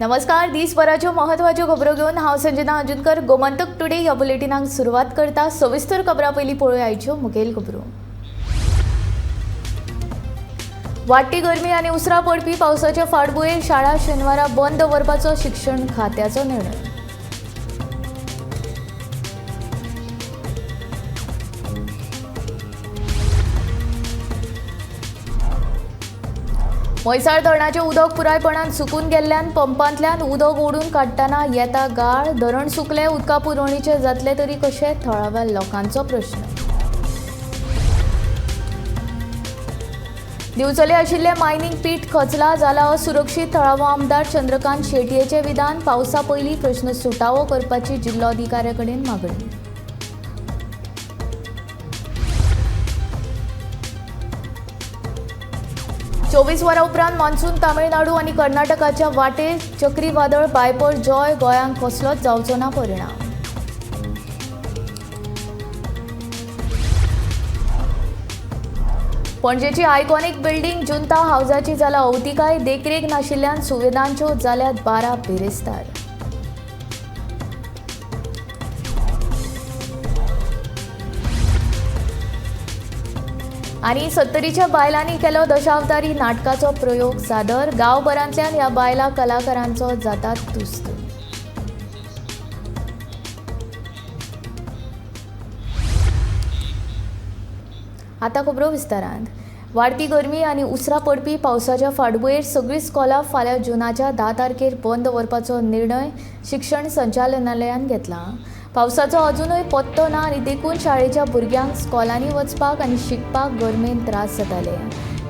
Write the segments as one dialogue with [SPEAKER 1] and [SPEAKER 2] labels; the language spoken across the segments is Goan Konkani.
[SPEAKER 1] नमस्कार, दिसभराच्यो महत्वाच्यो खबरो घेवन हांव संजना अंजुनकर गोमंतक टुडे ह्या बुलेटिनाक सुरवात करता। सविस्तर खबरां पयलीं पळोवया आयच्यो मुखेल खबरो। वाडटी गरमी आनी उसरा पडपी पावसाच्या फाटभुंयेर शाळा शेनवारा बंद दवरपाचो शिक्षण खात्याचो निर्णय। म्हैसाळ धरणाचें उदक पुरायपणान सुकून गेल्ल्यान पंपांतल्यान उदक ओडून काडटना येता गाळ। धरण सुकलें, उदका पुरवणीचें जातलें तरी कशें, थळाव्या लोकांचो प्रश्न। दिवचले आशिल्लें मायनिंग पीठ खचला, जाला असुरक्षीत। थळावो आमदार चंद्रकांत शेटयेचें विधान, पावसा पयलीं प्रश्न सुटावो करपाची जिल्लोधिकाऱ्या कडेन मागणी। चोवीस वरां उपरांत मान्सून तामिळनाडू आनी कर्नाटकाच्या वाटेर, चक्रीवादळ बायपर जॉय, गोंयांक कसलोच जावचो ना परिणाम। पणजेची आयकॉनिक बिल्डिंग जुंता हावजाची जाला अवतिकाय, देखरेख नाशिल्ल्यान सुविधांच्यो जाल्यात 12 बिरेस्तार। आनी सत्तरीच्या बायलांनी केलो दशावतारी नाटकाचो प्रयोग सादर, गांवभरांतल्यान ह्या बायलां कलाकारांचो जाता तुस्त। आतां खबरो विस्तारान। वाडटी गरमी आनी उसरा पडपी पावसाच्या फाटभुंयेर सगळीं स्कॉलां फाल्यां जुनाच्या 10 तारखेर बंद दवरपाचो निर्णय शिक्षण संचालनालयान घेतला। पावसाचो अजुनूय पत्तो ना आनी देखून शाळेच्या भुरग्यांक स्कॉलांनी वचपाक आनी शिकपाक गरमेन त्रास जाताले।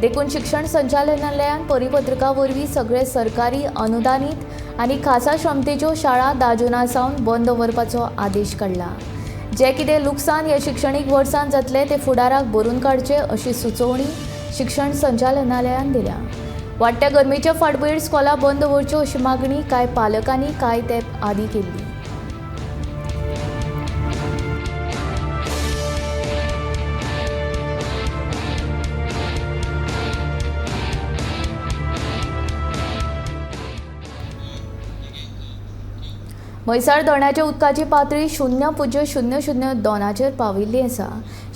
[SPEAKER 1] देखून शिक्षण संचालनालयान परिपत्रका वरवीं सगळे सरकारी अनुदानीत आनी खासा क्षमतेच्यो शाळा 10 जुना सावन बंद दवरपाचो आदेश काडला। जे कितें लुकसाण ह्या शिक्षणीक वर्सान जातलें तें फुडाराक भरून काडचें अशी सुचोवणी शिक्षण संचालनालयान दिल्या। वाडट्या गरमेच्या फाटभुंयेर स्कॉलां बंद दवरच्यो अशी मागणी कांय पालकांनी कांय तेंप आदीं केल्ली। म्हैसाळ धरणाच्या उदकाची पातळी 0.002 पाविल्ली आसा।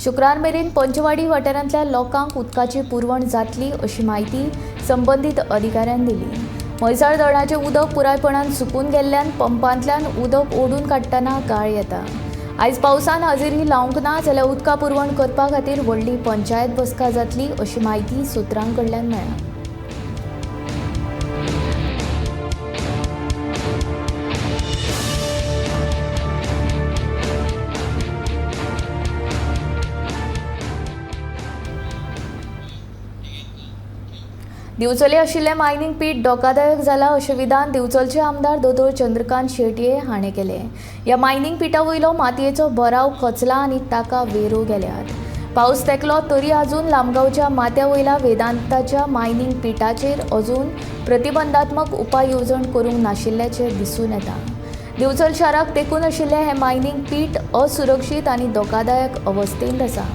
[SPEAKER 1] शुक्रार मेरेन पंचवाडी वाठारांतल्या लोकांक उदकाची पुरवण जातली अशी म्हायती संबंदीत अधिकाऱ्यान दिली। म्हैसाळ धरणाचें उदक पुरायपणान सुकून गेल्ल्यान पंपांतल्यान उदक ओडून काडटना गाळ येता। आयज पावसान हजेरी लावंक ना जाल्यार उदका पुरवण करपा खातीर व्हडली पंचायत बसका जातली अशी म्हायती सुत्रां कडल्यान मेळ्ळा। दिवचले आशिल्लें मायनिंग पीठ धोकादायक जाला अशें विधान दिवचलचे आमदार दोतोर चंद्रकांत शेटये हाणें केलें। ह्या मायनिंग पिठा वयलो मातयेचो भराव खचला आनी ताका वेरो गेल्यात। पावस तेकलो तरी अजून लामगांवच्या माथ्या वयल्या वेदांताच्या मायनिंग पिठाचेर अजून प्रतिबंधात्मक उपाय येवजण करूंक नाशिल्ल्याचें दिसून येता। दिवचल शाराक तेंकून आशिल्लें हें मायनिंग पीठ असुरक्षीत आनी धोकादायक अवस्थेंत आसा।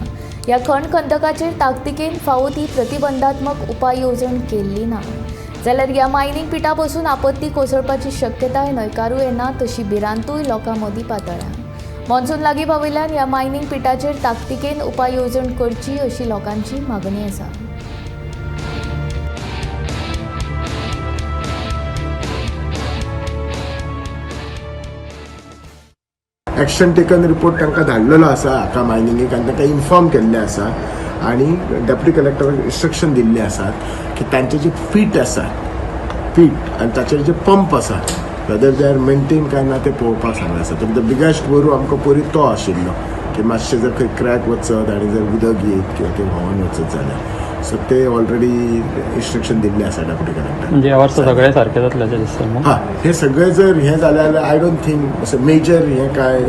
[SPEAKER 1] ह्या खण खंदकाचेर ताकतिकेन फावो ती प्रतिबंधात्मक उपाय येवजण केल्ली ना जाल्यार ह्या मायनिंग पिठा पसून आपत्ती कोसळपाची शक्यताय न्हयकारूं येना तशी भिरांतूय लोकां मदीं पातळ्ळ्या। मॉन्सून लागीं पाविल्ल्यान ह्या मायनिंग पिठाचेर ताकतिकेन उपाय येवजण करची अशी लोकांची मागणी आसा।
[SPEAKER 2] एक्शन टेकन रिपोर्ट तांकां धाडलेलो आसा हाका मायनिंगेक आनी तांकां इन्फॉर्म केल्लें आसा आनी डेप्युटी कलेक्टराक इन्स्ट्रक्शन दिल्ले आसात की तांचे जे फीट आसा, फीट आनी ताचेर जे पंप आसा वेदर they are maintain काय ना ते पळोवपाक सांगलें आसा। तर the biggest वरू आमकां पयलीं तो आशिल्लो की मातशें जर खंय क्रॅक वचत आनी जर उदक येत किंवा तें व्हांवन वचत जाल्यार, सो ते ऑलरेडी इन्स्ट्रक्शन दिल्लें आसा डेप्युटी कलेक्टर।
[SPEAKER 3] म्हणजे ह्या वर्सा सगळें सारकें जातलें अशें दिसता न्हू?
[SPEAKER 2] हां, हे सगळें जर हें जालें जाल्यार I don't think अशें मेजर हें कांय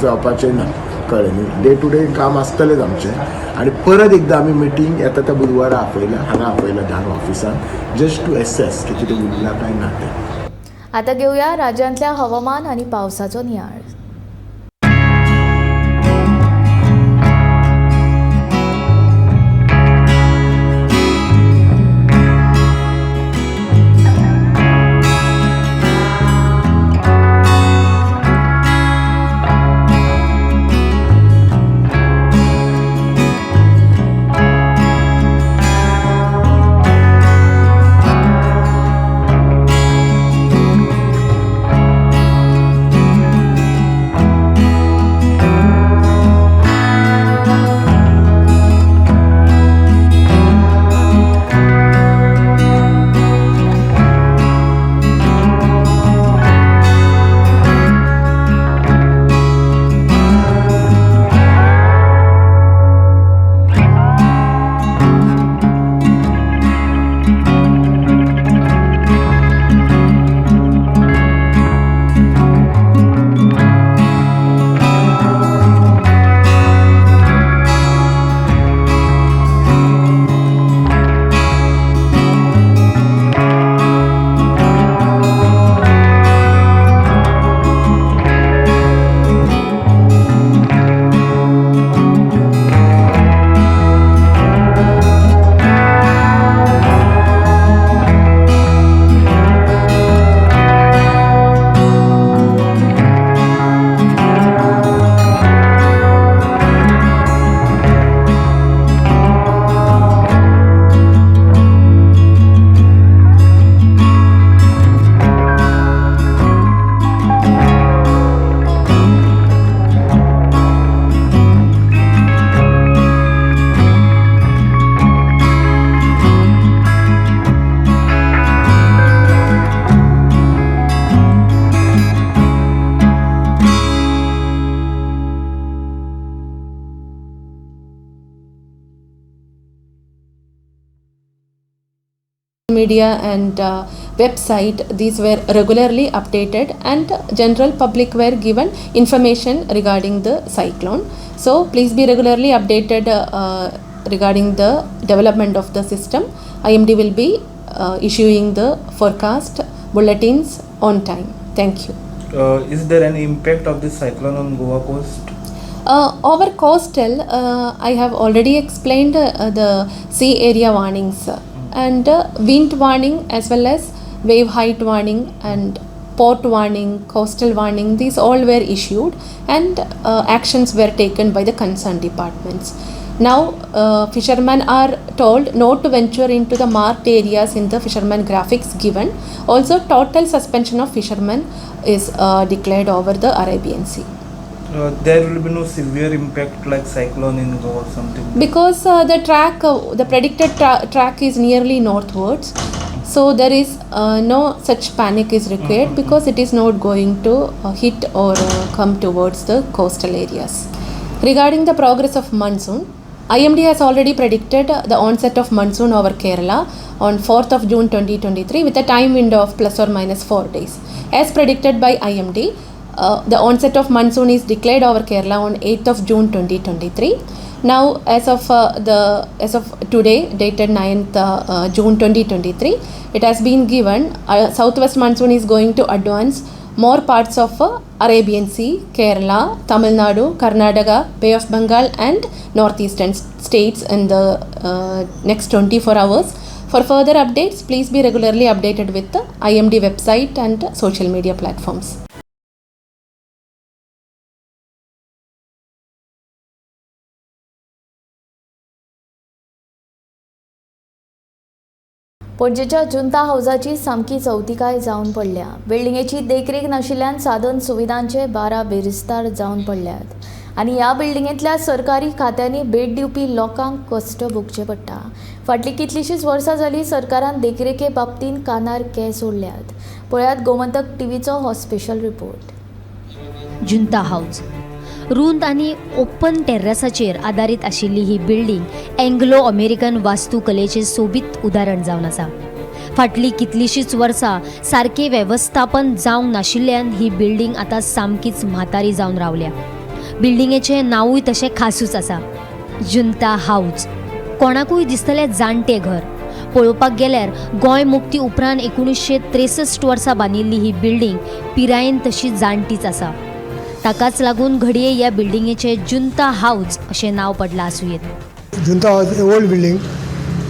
[SPEAKER 2] जावपाचें ना, कळ्ळें न्ही। डे टू डे काम आसतलेंच आमचें आनी परत एकदां आमी मिटींग येता त्या बुधवारा आपयला, हांगा आपयला 10 ऑफिसान, जस्ट टू एसेस की कितें उरलां काय ना तें।
[SPEAKER 1] आतां घेवया राज्यांतल्या हवामान आनी पावसाचो नियाळ।
[SPEAKER 4] Media and website, these were regularly updated and general public were given information regarding the cyclone. So please be regularly updated regarding the development of the system. IMD will be issuing the forecast bulletins on time. Thank you.
[SPEAKER 5] Is there any impact of this cyclone on Goa coast?
[SPEAKER 4] Over coastal, I have already explained the sea area warnings and wind warning as well as wave height warning and port warning, coastal warning. These all were issued and actions were taken by the concerned departments. Now, fishermen are told not to venture into the marked areas in the fishermen graphics given. Also, total suspension of fishermen is declared over the Arabian Sea.
[SPEAKER 5] There will be no severe impact like cyclone in Goa or something?
[SPEAKER 4] Because the predicted track is nearly northwards, so there is no such panic is required because it is not going to hit or come towards the coastal areas. Regarding the progress of monsoon, IMD has already predicted the onset of monsoon over Kerala on 4th of June 2023 with a time window of plus or minus 4 days. As predicted by IMD, the onset of monsoon is declared over Kerala on 8th of June 2023. Now, as of today, dated 9th June 2023, it has been given southwest monsoon is going to advance more parts of Arabian Sea, Kerala, Tamil Nadu, Karnataka, Bay of Bengal, and northeastern states in the next 24 hours. For further updates, please be regularly updated with the IMD website and social media platforms.
[SPEAKER 1] पणजेच्या जुंता हावजाची सामकी चवतिकाय जावन पडल्या. बिल्डिंगेची देखरेख नाशिल्ल्यान साधन सुविधांचे बारा बेरेस्तार जावन पडल्यात आनी ह्या बिल्डिंगेंतल्या सरकारी खात्यांनी भेट दिवपी लोकांक कश्ट भोगचे पडटा. फाटलीं कितलींशींच वर्सां जालीं सरकारान देखरेखे बाबतींत कानार केंस ओडल्यात. पळयात गोमंतक टीव्हीचो हो स्पेशल रिपोर्ट.
[SPEAKER 6] जुंता हाऊस. रुंद आनी ओपन टेर्रसाचेर आदारीत आशिल्ली ही बिल्डींग अँग्लो अमेरिकन वास्तुकलेचें सोबीत उदाहरण जावन आसा. फाटलीं कितलींशींच वर्सां सारकें वेवस्थापन जावंक नाशिल्ल्यान ही बिल्डींग आतां सामकीच म्हातारी जावन रावल्या. बिल्डिंगेचें नांवूय तशें खासूच आसा, जुंता हाऊस. कोणाकूय दिसतलें जाणटें घर. पळोवपाक गेल्यार गोंय मुक्ती उपरांत 1963 वर्सा बांदिल्ली ही बिल्डींग पिरायेन तशी जाणटीच आसा. ताकाच लागून घडये ह्या बिल्डिंगेचें जुंता हाऊस अशें नांव पडलां आसुंयेत.
[SPEAKER 7] जुंता हाऊस ओल्ड बिल्डींग.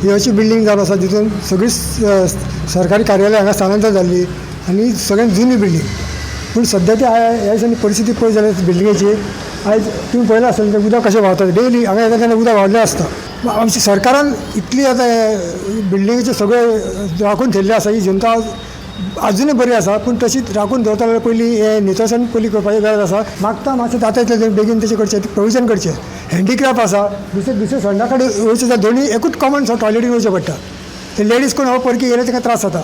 [SPEAKER 7] ही अशी बिल्डींग जावन आसा जितून सगळीं सरकारी कार्यालय हांगा स्थलांतर जाल्ली आनी सगळ्यात जुनी बिल्डींग. पूण सद्या ती ह्या दिसांनी परिस्थिती पळयत जाल्यार बिल्डिंगेची, आयज तुमी पळयलां आसतलें तें उदक कशें व्हांवता. डेली हांगा येता तेन्ना उदक व्हांवलें आसता. आमच्या सरकारान इतली आतां बिल्डिंगेचे सगळे राखून थेयल्लें आसा. ही जुंता हाऊस आजुनूय बरी आसा, पूण तशीच राखून दवरता जाल्यार पयलीं हें नितळसाण पयलीं करपाची गरज आसा. मागता मातशें जाता तितलें बेगीन तशें करचें, प्रोविजन करचें. हँडिक्राफ्ट आसा, दुसरें दुसरें संडा कडेन वयचें जाल्यार दोनूय एकूच कॉमन टॉयलेटीन वयचें पडटा. ते लेडीज कोण हो परकी येयले तांकां त्रास जाता.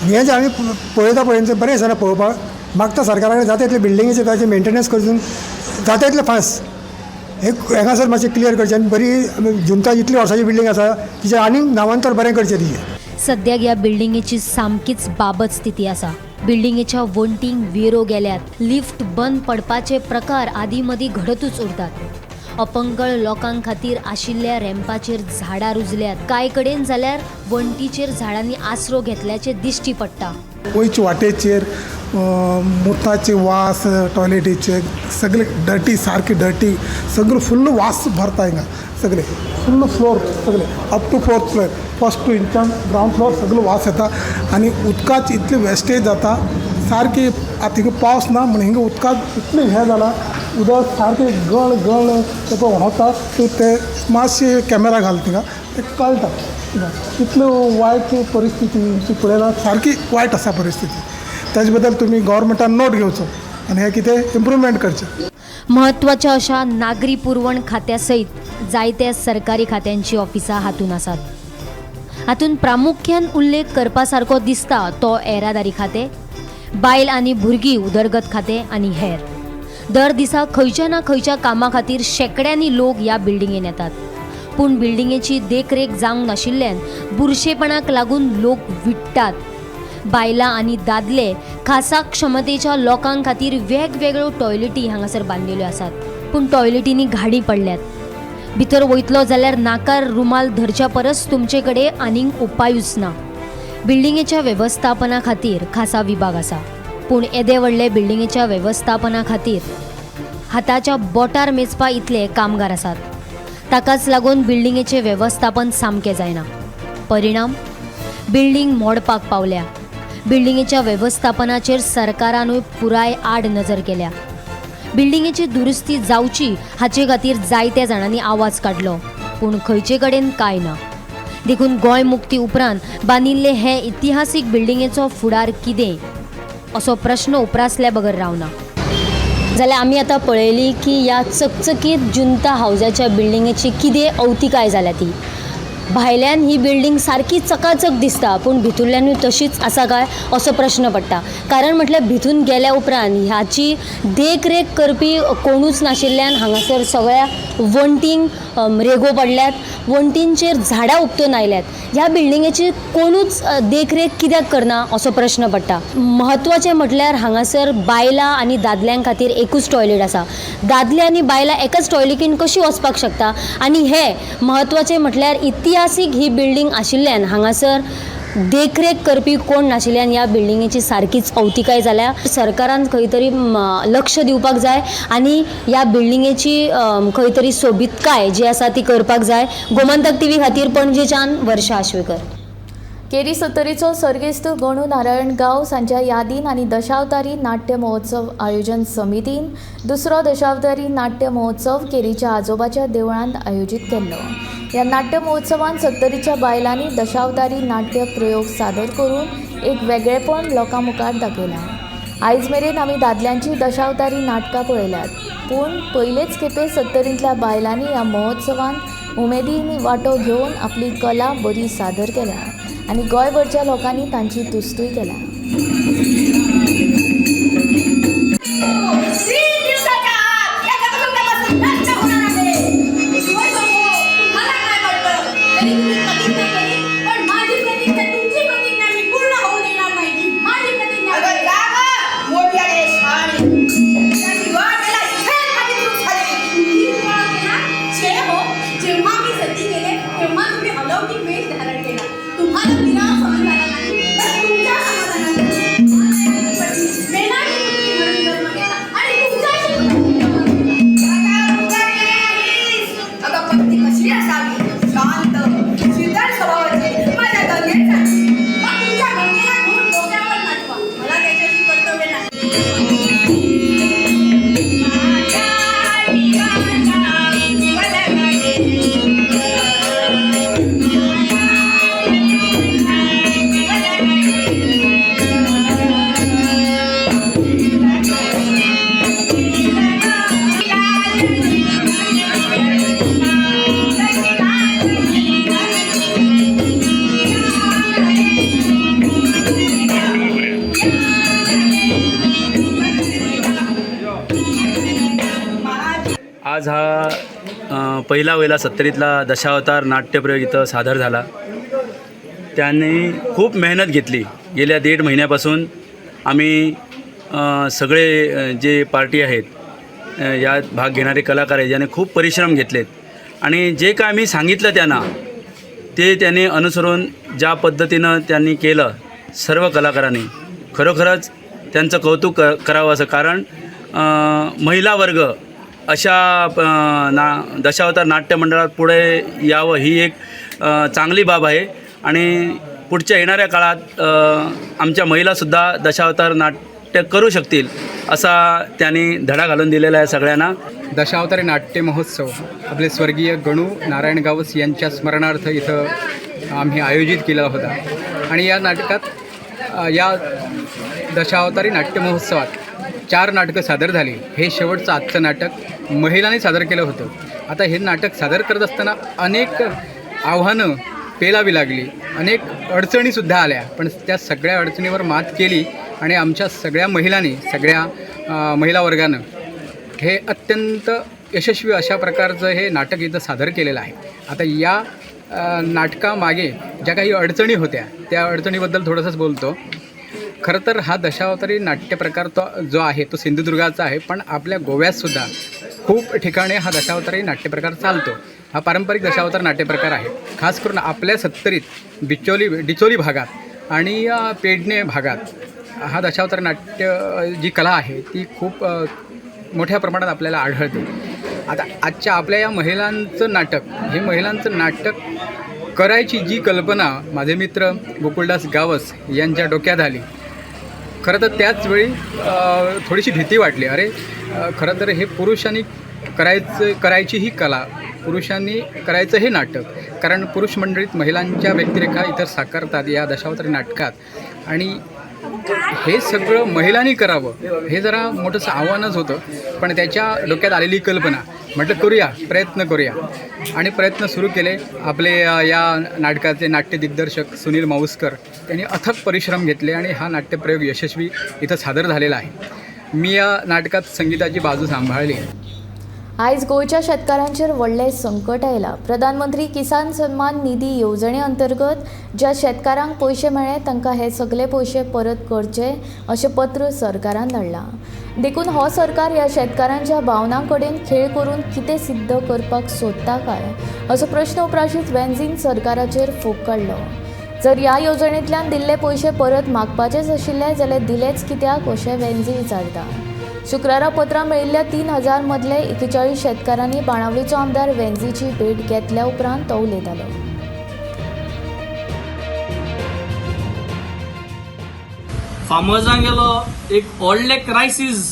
[SPEAKER 7] हें जें आमी पळयता पळय, बरें दिसना पळोवपाक. मागता सरकारा कडेन जाता तितलें बिल्डिंगेचें ताचें मेंटेनन्स करून जाता तितलें फास्ट एक हांगासर मातशें क्लियर करचें आनी बरी जुंता इतली वर्सांची बिल्डींग आसा, तिचें आनीक नामांतर बरें करचें तिचें.
[SPEAKER 6] सद्याक ह्या बिल्डिंगेची सामकीच बाबत स्थिती आसा. बिल्डिंगेच्या वण्टींक वेरो गेल्यात. लिफ्ट बंद पडपाचे प्रकार आदी मदीं घडतूच उरतात. अपंगळ लोकां खातीर आशिल्ल्या रॅम्पाचेर झाडां रुजल्यात. कांय कडेन जाल्यार वण्टीचेर झाडांनी आसरो घेतल्याचें दिश्टी पडटा.
[SPEAKER 8] वयचे वाटेचेर मुताचे वास, टॉयलेटीचे सगळे डर्टी, सारकी डर्टी, सगळं फुल्ल वास भरता हिंगा. सगळे फुल्ल फ्लोर, सगळे up to fourth floor, first to इंचान ground floor सगळं वास येता आनी उदकाची इतली वेस्टेज जाता सारकी. आतां हिंगा पावस ना म्हण हिंगा उदकाक इतलें हें जालां, उदक सारकें गळ गळ तें पळय व्हांवता. ते मातशें कॅमेरा घाल थिंगा, ते कळटा इतल्यो वायट परिस्थिती पळयल्यार सारकी वायट आसा परिस्थिती. ताजे बद्दल तुमी गव्हर्मेंटान नोट घेवचो आनी हें कितें इम्प्रुवमेंट करचें.
[SPEAKER 6] म्हत्वाच्या अशा नागरी पुरवण खात्या सयत जायत्या सरकारी खात्यांची ऑफिसां हातूंत आसात. हातूंत प्रामुख्यान उल्लेख करपा सारको दिसता तो येरादारी खातें, बायल आनी भुरगीं उदरगत खातें आनी हेर. दर दिसा खंयच्या ना खंयच्या कामा खातीर शेंकड्यांनी लोक ह्या बिल्डिंगेन येतात. पूण बिल्डिंगेची देखरेख जावंक नाशिल्ल्यान बुरशेपणाक लागून लोक विट्टात. बायलां आनी दादले खासा क्षमतेच्या लोकां खातीर वेगवेगळ्यो टॉयलेटी हांगासर बांदिल्ल्यो आसात, पूण टॉयलेटींनी घाडी पडल्यात. भितर वयतलो जाल्यार नाकार रुमाल धरच्या परस तुमचे कडेन आनीक उपायूच ना. बिल्डिंगेच्या वेवस्थापना खातीर खासा विभाग आसा, पूण येदे व्हडले बिल्डिंगेच्या वेवस्थापना खातीर हाताच्या बोटार मेजपा इतले कामगार आसात. ताकाच लागून बिल्डिंगेचें वेवस्थापन सामकें जायना. परिणाम, बिल्डिंग मोडपाक पावल्या. बिल्डिंगेच्या वेवस्थापनाचेर सरकारानूय पुराय आड नजर केल्या. बिल्डिंगेची दुरुस्ती जावची हाचे खातीर जायत्या जाणांनी आवाज काडलो, पूण खंयचे कडेन कांय ना. देखून गोंय मुक्ती उपरांत बांदिल्ले हे इतिहासीक बिल्डिंगेचो फुडार कितें असो प्रश्न उप्रासल्या बगर रावना. जाल्यार आमी आतां पळयली की ह्या चकचकीत जुंता हावजाच्या बिल्डिंगेची कितें अवतिकाय जाल्या ती. भायल्यान ही बिल्डींग सारकी चकाचक दिसता, पूण भितुरल्यानूय तशीच आसा काय असो प्रश्न पडटा. कारण म्हटल्यार भितून गेल्या उपरांत ह्याची देखरेख करपी कोणूच नाशिल्ल्यान हांगासर सगळ्या वण्टींक रेगो पडल्यात, वण्टींचेर झाडां उपटून आयल्यात. ह्या बिल्डिंगेची कोणूच देखरेख कित्याक करना असो प्रश्न पडटा. म्हत्वाचें म्हटल्यार हांगासर बायलां आनी दादल्यां खातीर एकूच टॉयलेट आसा. दादले आनी बायलां एकाच टॉयलेटीन कशीं वचपाक शकता? आनी हे म्हत्वाचें म्हटल्यार इतिहासीक ही बिल्डींग आशिल्ल्यान हांगासर देखरेख करपी कोण नाशिल्ल्यान ह्या बिल्डिंगेची सारकीच अवतिकाय जाल्या. सरकारान खंय तरी लक्ष दिवपाक जाय आनी ह्या बिल्डिंगेची खंय तरी सोबीतकाय जी आसा ती करपाक जाय. गोमंतक टीव्ही खातीर पणजेच्यान वर्षा आश्वेकर.
[SPEAKER 1] केरी सत्तरीचो सर्गेस्त गणू नारायण गांवस हांच्या यादीन आनी दशावतारी नाट्य महोत्सव आयोजन समितीन दुसरो दशावतारी नाट्य महोत्सव केरीच्या आजोबाच्या देवळांत आयोजीत केल्लो. ह्या नाट्य महोत्सवान सत्तरीच्या बायलांनी दशावतारी नाट्य प्रयोग सादर करून एक वेगळेपण लोकां मुखार दाखयलां. आयज मेरेन आमी दादल्यांची दशावतारी नाटकां पळयल्यात, पूण पयलेच खेपे सत्तरींतल्या बायलांनी ह्या महोत्सवांत उमेदीन वांटो घेवन आपली कला बरी सादर केल्या आनी गोंयभरच्या लोकांनी तांची तुस्तूय केल्या.
[SPEAKER 3] आज हा पहिला वहिला सत्तरीतला दशावतार नाट्यप्रयोग इथं सादर झाला. त्यांनी खूप मेहनत घेतली. गेल्या 1.5 महिन्यापासून आम्ही सगळे जे पार्टी आहेत यात भाग घेणारे कलाकार आहेत ज्याने खूप परिश्रम घेतलेत आणि जे काय आम्ही सांगितलं त्यांना ते त्यांनी अनुसरून ज्या पद्धतीनं त्यांनी केलं सर्व कलाकारांनी खरोखरच त्यांचं कौतुक करावं असं. कारण महिला वर्ग अशा दशावतार नाट्य मंडळात पुढे यावं ही एक चांगली बाब आहे आणि पुढच्या येणाऱ्या काळात आमच्या महिलासुद्धा दशावतार नाट्य करू शकतील असा त्यांनी धडा घालून दिलेला आहे सगळ्यांना.
[SPEAKER 9] दशावतारी नाट्य महोत्सव आपले स्वर्गीय गणू नारायण गावस यांच्या स्मरणार्थ इथं आम्ही आयोजित केला होता आणि या नाटकात या दशावतारी नाट्य महोत्सवात 4 नाटकं सादर झाली. हे शेवटचं आजचं नाटक महिलांनी सादर केलं होतं. आता हे नाटक सादर करत असताना अनेक आव्हानं पेलावी लागली, अनेक अडचणीसुद्धा आल्या, पण त्या सगळ्या अडचणीवर मात केली आणि आमच्या सगळ्या महिलांनी, सगळ्या महिला वर्गानं हे अत्यंत यशस्वी अशा प्रकारचं हे नाटक इथं सादर केलेलं आहे. आता या नाटकामागे ज्या काही अडचणी होत्या त्या अडचणीबद्दल थोडंसंच बोलतो. खरं तर हा दशावतारी नाट्यप्रकार तो जो आहे तो सिंधुदुर्गाचा आहे, पण आपल्या गोव्यातसुद्धा खूप ठिकाणी हा दशावतारी नाट्यप्रकार चालतो. हा पारंपरिक दशावतार नाट्यप्रकार आहे. खास करून आपल्या सत्तरीत डिचोली भागात आणि पेडणे भागात हा दशावतार नाट्य जी कला आहे ती खूप मोठ्या प्रमाणात आपल्याला आढळते. आता आजच्या आपल्या या महिलांचं नाटक, हे महिलांचं नाटक करायची जी कल्पना माझे मित्र गोकुळदास गावस यांच्या डोक्यात आली, खरं तर त्याचवेळी थोडीशी भीती वाटली. अरे खरं तर हे पुरुषांनी करायची ही कला, पुरुषांनी करायचं हे नाटक, कारण पुरुष मंडळीत महिलांच्या व्यक्तिरेखा इथं साकारतात या दशावतारी नाटकात, आणि हे सगळं महिलांनी करावं हे जरा मोठंसं आव्हानच होतं. पण त्याच्या डोक्यात आलेली कल्पना, म्हटलं करूया, प्रयत्न करूया, आणि प्रयत्न सुरू केले. आपले या नाटकाचे नाट्य दिग्दर्शक सुनील माऊसकर त्यांनी अथक परिश्रम घेतले आणि हा नाट्यप्रयोग यशस्वी इथं सादर झालेला आहे. मी या नाटकात संगीताची बाजू सांभाळली.
[SPEAKER 1] आयज गोंयच्या शेतकारांचेर व्हडलें संकट आयलां. प्रधानमंत्री किसान सन्मान निधी येवजणे अंतर्गत ज्या शेतकारांक पयशे मेळ्ळे तांकां हे सगळे पयशे परत करचे अशें पत्र सरकारान धाडलां. देखून हो सरकार ह्या शेतकारांच्या भावनां कडेन खेळ करून कितें सिद्ध करपाक सोदता काय असो प्रश्न उप्राशीत वेन्झीन सरकाराचेर फोग काडलो. जर ह्या येवजणेंतल्यान दिल्ले पयशे परत मागपाचेच आशिल्ले जाल्यार दिलेच कित्याक अशें वेन्झी विचारता. शुक्रारा पत्रां मेळिल्ल्या 3000 मदले 41 शेतकारांनी बाणावलीचो आमदार वेन्झीची भेट घेतल्या उपरांत तो उलयतालो.
[SPEAKER 10] फार्मर्सांक गेलो एक व्हडलें क्रायसीस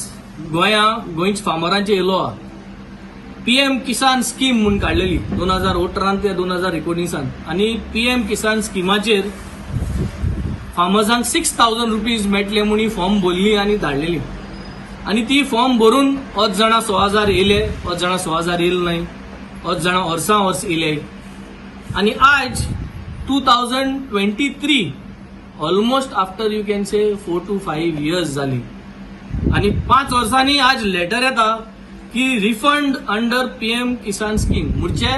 [SPEAKER 10] गोंया गोंयच्या फार्मरांचेर येयलो आहा. पीएम किसान स्कीम म्हूण काडलेली 2018 ते 2019 आनी पीएम किसान स्किमाचेर फार्मर्सांक 6000 रुपीज मेळटले म्हूण ही फॉर्म भरली आनी धाडलेली, आनी ती फॉर्म भरून अर्द जाणां 6000 येयले, अर्द जाणां 6000 येयले न्हय, अर्द जाणां वर्सां वर्स येयले. आनी आज 2023 almost after you can say 4 to 5 years जाली, आनी 5 वर्सांनी आज लेटर येता की refund under PM Kisan scheme. म्हणजे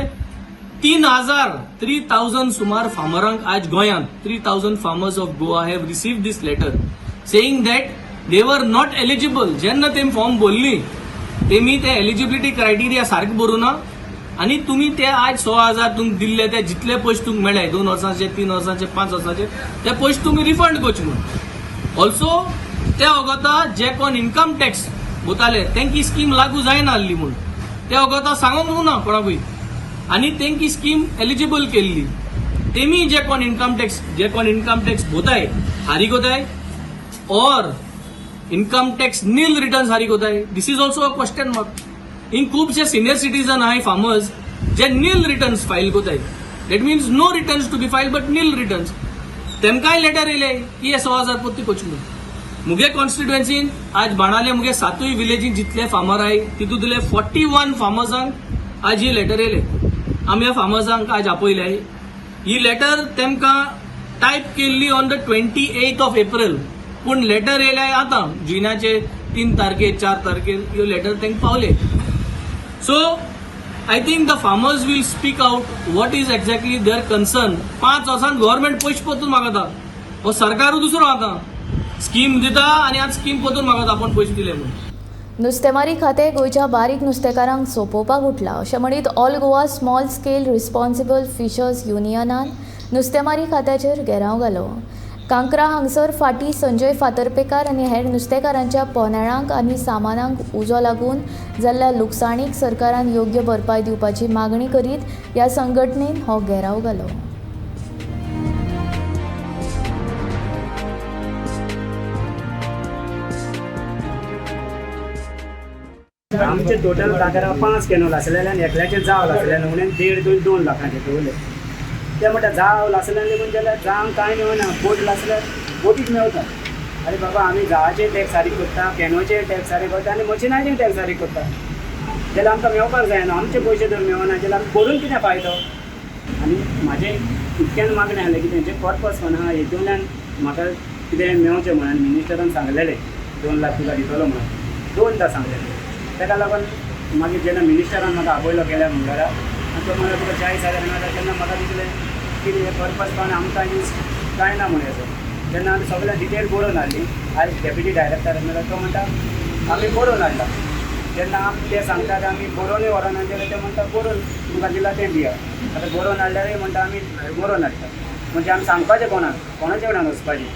[SPEAKER 10] 3000 सुमार फार्मरांक आज गोंयांत 3000 farmers of Goa have receive this letter saying that they were not eligible. जेन्ना तेमी फॉर्म भरली तेमी ते एलिजिबिलिटी क्रायटेरिया सारकें भरूं ना, आनी तुमी ते आज 6000 तुमकां दिल्ले ते जितले पयशे तुमकां मेळ्ळे 2 वर्सांचे, 3 वर्सांचे, 5 वर्सांचे ते पयशे तुमी रिफंड करचे म्हूण. ऑल्सो ते वगता जे कोण इन्कम टॅक्स भरताले तेंकी स्कीम लागू जायना आहली म्हूण ते वगता सांगूंक ना कोणाकूय, आनी तेंकी स्कीम एलिजिबल केल्ली. तेमी जे कोण इन्कम टॅक्स भरताय फारीक कोताय or income tax nil return फारीक कोताय, this is also a question mark. हिंग खुबशे सिनियर सिटीजन आहाय फार्मर्स जे नील रिटर्न्स फायल कोताय, that means no returns to be file but nil returns. तेमकांय लेटर येयले की हे 6000 परती करचे म्हूण. मुगे कॉन्स्टिट्युएन्सीन आज बाणाले मुगे 7 विलेजीन जितले फार्मर आहाय तितूंतले 41 फार्मर्सांक आज ही लेटर येयले. आमी ह्या फार्मर्सांक आज आपयले. ही लेटर तेमकां टायप केल्ली ऑन the 28 of April, पूण लेटर येयले आतां जुनाचे 3 तारखेर 4 तारखेर ह्यो लेटर तांकां पावले. So I think the farmers will speak out what is exactly their concern. 5 वर्सांत गव्हर्मेंट पयशे परतून मागता, हो सरकारूय दुसरो आतां स्कीम दिता आनी आज स्कीम परतून मागता आपूण पयशे दिले म्हूण.
[SPEAKER 1] नुस्तेमारी खातें गोंयच्या बारीक नुस्तेकारांक सोंपोवपाक उठलां अशें म्हणीत all Goa small scale responsible fishers युनियनान नुस्तेमारी खात्याचेर घेराव घालो. कांक्रा हांगसर फाटीं संजय फातर्पेकार आनी हेर नुस्तेकारांच्या पोनेळांक आनी सामानांक उजो लागून जाल्ल्या लुकसाणीक सरकारान योग्य भरपाय दिवपाची मागणी करीत ह्या संघटनेन हो घेराव घालो.
[SPEAKER 11] आमचे टोटल कांकरा 5 कॅनोल आसलेले आनी एकल्याचे जाव आसलेले म्हणून 1.5 ते 2 लाखांचे दवरले. ते म्हणटा जाव लासलेले म्हण जाल्यार जावंक कांय मेळना, बोट लासल्यार बोटीक मेवता. अरे बाबा आमी जावाचे टॅक्स फारीक करता, कॅनोचे टॅक्स फारीक करता आनी मशिनाचे टॅक्स फारीक करता, जाल्यार आमकां मेवपाक जायना. आमचे पयशे जर मेवना जाल्यार आमी करून कितें फायदो? आनी म्हाजें इतक्यान मागणें आसलें की तेंचे कॉर्पस म्हण आहा हेतूंतल्यान म्हाका कितें मेवचें म्हणून मिनिस्टरान सांगलेलें 2 लाख तुका दितलो म्हणून, 2दा सांगलेलें. ताका लागून मागीर जेन्ना मिनिस्टरान म्हाका आपयलो केल्या मंगळारा आनी तो म्हणलो तुका 40,000 मेळटा, तेन्ना म्हाका दिसलें की हें पर्पज पावन आमकां यूज कांय ना म्हूण हेजो. तेन्ना आमी सगळें डिटेल बरोवन हाडली. आयज डेप्युटी डायरेक्टर मेळ्ळो, तो म्हणटा आमी बरोवन हाडला. तेन्ना ते सांगतात आमी बरोवनूय व्हरना जाल्यार ते म्हणटा बरोवन तुमकां दिलां तें दिया. आतां बरोवन हाडल्यारूय म्हणटा आमी बरोवन हाडटा. म्हणजे आमी सांगपाचें कोणाक, कोणाच्या कडेन वचपाचें.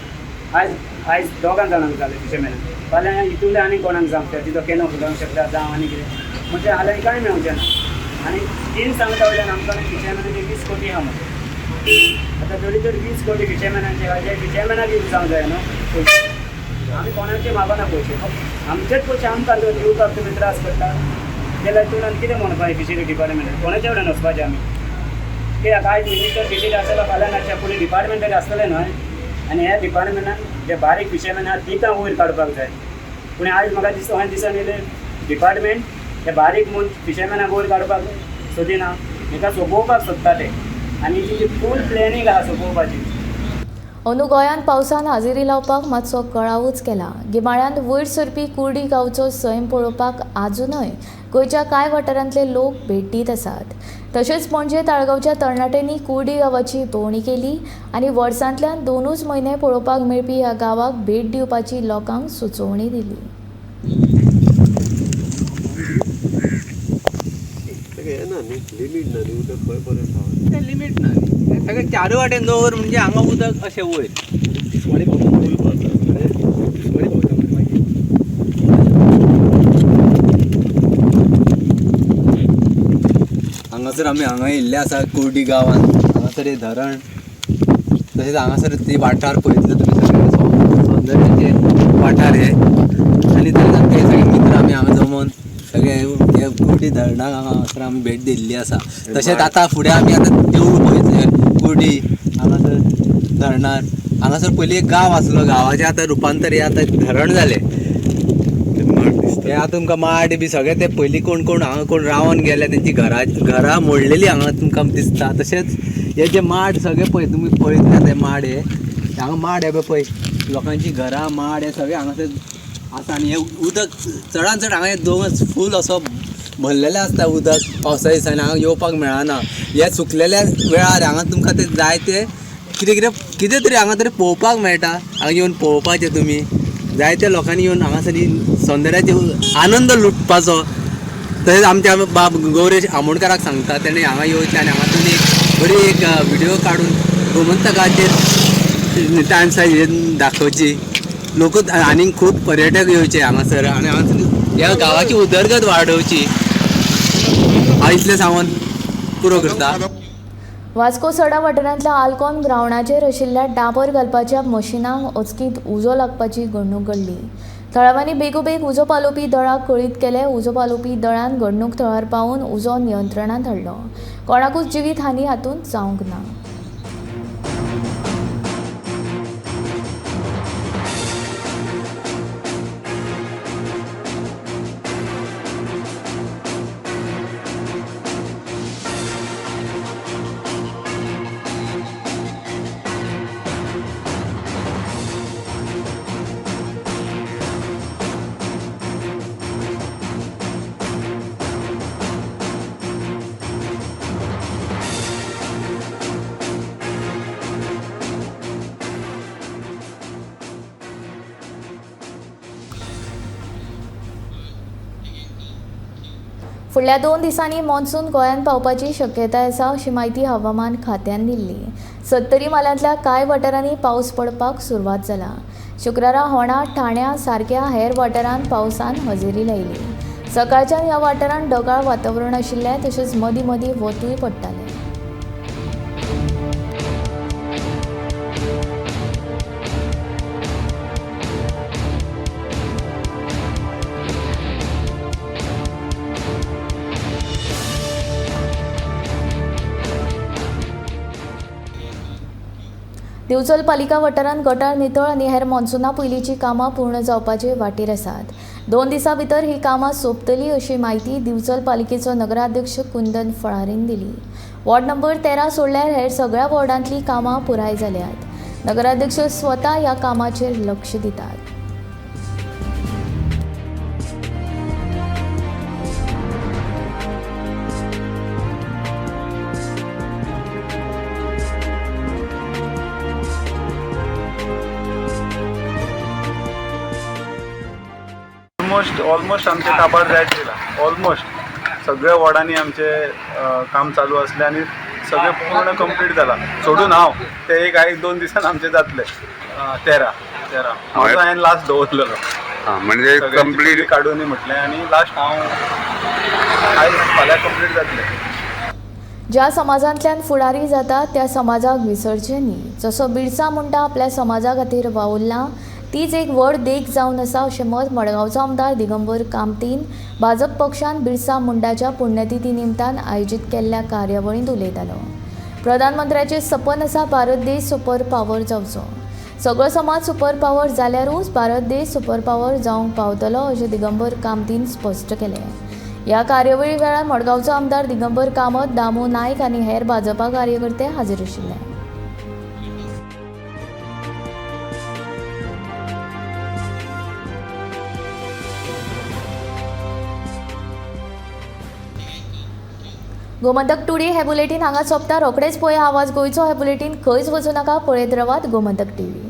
[SPEAKER 11] आयज आयज दोगां जाणांक जालें फिशरमॅनाक, फाल्यां हितूंतलें आनी कोणाक जावंक शकता, तिचो केनो फुलोवंक शकता जावं आनी कितें, म्हणजे हाल्यां कांय मेळचें ना. आनी 3 सांगता वयल्यान आमकां फिशरमॅनाचे 20 कोटी आहा म्हणटा. आतां तरी तर 20 कोटी फिशरमॅनाचे आहा, फिशरमॅनाक यूज जावंक जाय न्हू पयशे. आमी कोणाचे मागना पयशे, आमचेच पयशे आमकां दिवपाक तुमी त्रास करता जाल्यार तूं आनी कितें म्हणपाचें? फिशरी डिपार्टमेंटान कोणाच्या कडेन वचपाचें आमी? कित्याक आयज मिनिस्टर फिशरी आसतलो, फाल्यां नासता, पूण डिपार्टमेंट तरी आसतलें न्हय. आनी ह्या डिपार्टमेंटान जे बारीक फिशरमॅन आहा तिका वयर काडपाक जाय. पूण आयज म्हाका दिसता, हांवें दिसून येयलें, डिपार्टमेंट हे बारीक म्हूण फिशरमॅनाक वयर काडपाक सोदिना, हेका सोंपोवपाक सोदता ते आनी तेजी फूल प्लॅनिंग आहा सोंपोवपाची.
[SPEAKER 1] अंदू गोंयांत पावसान हाजेरी लावपाक मातसो कळावूच केला. गिमाळ्यांत वयर सरपी कुर्डी गांवचो सैम पळोवपाक आजुनय गोंयच्या कांय वाठारांतले लोक भेट दीत आसात. तशेंच पणजे ताळगांवच्या तरणाट्यांनी कुर्डी गांवाची भोंवडी केली आनी वर्सांतल्यान 2च म्हयने पळोवपाक मेळपी ह्या गांवाक भेट दिवपाची लोकांक सुचोवणी दिली.
[SPEAKER 12] ना न्ही, लिमीट ना न्ही, उदक खंय पर्यंत पावता?
[SPEAKER 13] तें लिमीट ना न्ही. सगळें चारूय वाटेन दवर म्हणजे हांगा उदक अशें वयर.
[SPEAKER 12] तिसवाडी पावता, फूल पावता.
[SPEAKER 13] तिसवाडी पावता मरे मागीर.
[SPEAKER 14] हांगासर आमी हांगा येयल्ले आसा कुर्डी गांवांत. हांगासर हे धरण, तशेंच हांगासर ती वाठार पळयतले तुमी, सगळे सौंदर्याचे वाठार हे. आनी तशेंच आमचे सगळे मित्र आमी हांगा जमोन सगळे हे कुर्डी धरणाक हांगासर आमी भेट दिल्ली आसा. तशेंच आतां फुडें आमी आतां देवूळ पळयतले कुर्डी हांगासर धरणार. हांगासर पयलीं एक गांव आसलो, गांवाचें आतां रुपांतर हें आतां धरण जालें. हे आतां तुमकां माड बी सगळे ते पयलीं कोण कोण हांगा कोण रावन गेले, तेंची घरां घरां मोडलेली हांगा तुमकां दिसता. तशेंच हे जे माड सगळे पळय तुमी पळयतले, ते माड हे हांगा माड हे पळय, लोकांची घरां माड हे सगळे हांगासर आसा. आनी हे उदक चडान चड हांगा हे दोंगर फूल असो भरलेलें आसता उदक. पावसा दिसांनी हांगा येवपाक मेळना. ह्या सुकलेल्या वेळार हांगा तुमकां ते जायते कितें कितें कितें तरी हांगा तरी पळोवपाक मेळटा. हांगा येवन पळोवपाचें तुमी, जायत्या लोकांनी येवन हांगासर ही सौंदर्याचे आनंद लुटपाचो. तशेंच आमच्या बाब गौरेश आमोणकाराक सांगता, तेणें हांगा येवचें आनी हांगासून एक बरी एक व्हिडिओ काडून गोमंतकाचेर टायम्साचेर दाखोवची. लोक आनीक खूब पर्यटक येवचे हांगासर आनी हांगासर ह्या गांवाची उदरगत वाडोवची. हांव इतलें सांगून पुरो करता.
[SPEAKER 1] वास्को सडा वाठारांतल्या आल्कॉन ग्रावंडाचेर आशिल्ल्या डांबर घालपाच्या मशिनाक अचकीत उजो लागपाची घडणूक घडली. थळाव्यांनी बेगोबेग उजो पालोवपी दळाक कळीत केलें. उजो पालोवपी दळान घडणूक थळार पावून उजो नियंत्रणांत हाडलो. कोणाकूच जिवीत हानी हातूंत जावंक ना. फुडल्या 2 दिसांनी मॉन्सून गोंयांत पावपाची शक्यताय आसा अशी म्हायती हवामान खात्यान दिल्ली. सत्तरी म्हालांतल्या कांय वाठारांनी पावस पडपाक सुरवात जाला. शुक्रारा होणा, ठाण्या सारक्या हेर वाठारांत पावसान हजेरी लायली. सकाळच्यान ह्या वाठारांत ढगाळ वातावरण आशिल्लें, तशेंच मदीं मदीं वतूय पडटालें. दिवचल पालिका वाठारांत गटार नितळ आनी हेर मॉन्सुना पयलींची कामां पूर्ण जावपाचे वाटेर आसात. 2 दिसां भितर ही कामां सोंपतली अशी म्हायती दिवचल पालिकेचो नगराध्यक्ष कुंदन फळारीन दिली. वॉर्ड नंबर 13 सोडल्यार हेर सगळ्या वॉर्डांतलीं कामां पुराय जाल्यात. नगराध्यक्ष स्वता ह्या कामाचेर लक्ष दितात.
[SPEAKER 15] ऑलमोस्ट आमचे काबार जायत येयला. ऑलमोस्ट सगळ्या वॉर्डांनी आमचे काम चालू आसलें आनी सगळें पूर्ण कंप्लीट जाला. सोडून हांव ते एक एक दोन दिसान आमचे जातले. 13 13 म्हजो हांवें लास्ट दवरलेलो.
[SPEAKER 16] म्हणजे
[SPEAKER 15] सगळ्यांची
[SPEAKER 16] कंप्लीट
[SPEAKER 15] पयलीं काडून म्हटलें आनी लास्ट हांव आयज फाल्यां कंप्लीट जातलें.
[SPEAKER 1] ज्या समाजांतल्यान फुडारी जाता त्या समाजाक विसरचें न्ही. जसो बिरसा मुंडा आपल्या समाजा खातीर वावुरला तीच एक व्हड देख जावन आसा अशें मत मडगांवचो आमदार दिगंबर कामतीन भाजप पक्षान बिरसा मुंडाच्या पुण्यतिथी निमतान आयोजीत केल्ल्या कार्यावळींत उलयतालो. प्रधानमंत्र्याचें सपन आसा भारत देश सुपर पावर जावचो. सगळो समाज सुपर पावर जाल्यारूच भारत देश सुपर पावर जावंक पावतलो अशें दिगंबर कामतीन स्पश्ट केलें. ह्या कार्यावळी वेळार मडगांवचो आमदार दिगंबर कामत, दामू नायक आनी हेर भाजपा कार्यकर्ते हाजीर आशिल्ले. गोमंतक टुडे हे बुलेटीन हांगा सोंपता. रोखडेच पळया आवाज गोंयचो. हे बुलेटीन खंयच वचूं नाका, पळयत रावात गोमंतक टीव्ही.